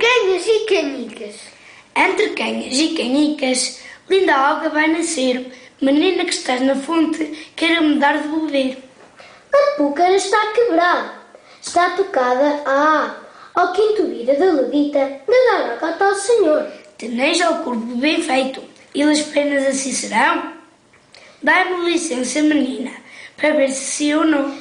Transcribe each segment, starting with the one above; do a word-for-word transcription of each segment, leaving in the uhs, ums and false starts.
Canhas e canicas. Entre canhas e canicas, linda alga vai nascer. Menina que estás na fonte, quero-me dar de beber. A púcara está quebrada, está pecada, ah, ao quem tu vira de levita, de dar água a tal senhor. Teneis ao corpo bem feito, e las pernas assim serão? Dai-me licença, menina, para ver se sim ou não.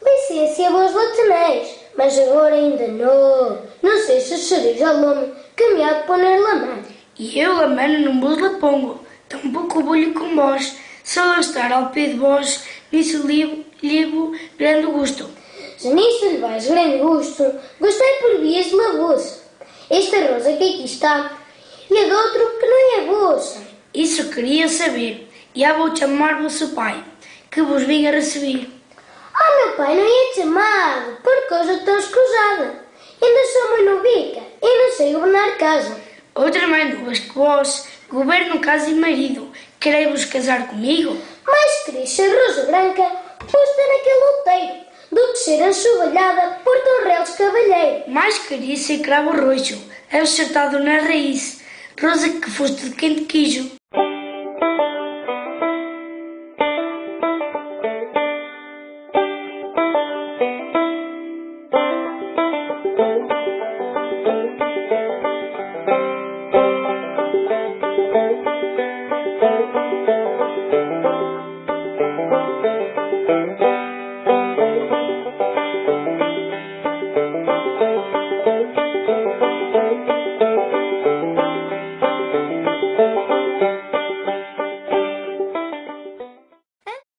Licença vós la teneis, mas agora ainda não. Não sei se sereis al home que me há de poner la mão. E eu la mão não vos la pongo, tampouco vou-lhe com vós. Se ela estar ao pé de vós, nisso lhe, lhe vou grande gosto. Se nisso lhe vais grande gosto, gostei por vias de la vossa. Esta rosa que aqui está, e a de outro que não é vossa. Isso queria saber, e já vou chamar vosso pai, que vos venha receber. Ah, meu pai não é chamado, por causa tão escusada. Ainda sou muito novica, e não sei governar casa. Outras mais novas que vós, governo casa e marido, quereis-vos casar comigo? Mais triste rosa branca, posta naquele outeiro, do que ser enxovalhada por tão reles cavalheiro. Mais queria ser cravo roxo, acertado na raiz, rosa que foste de quem te quijo.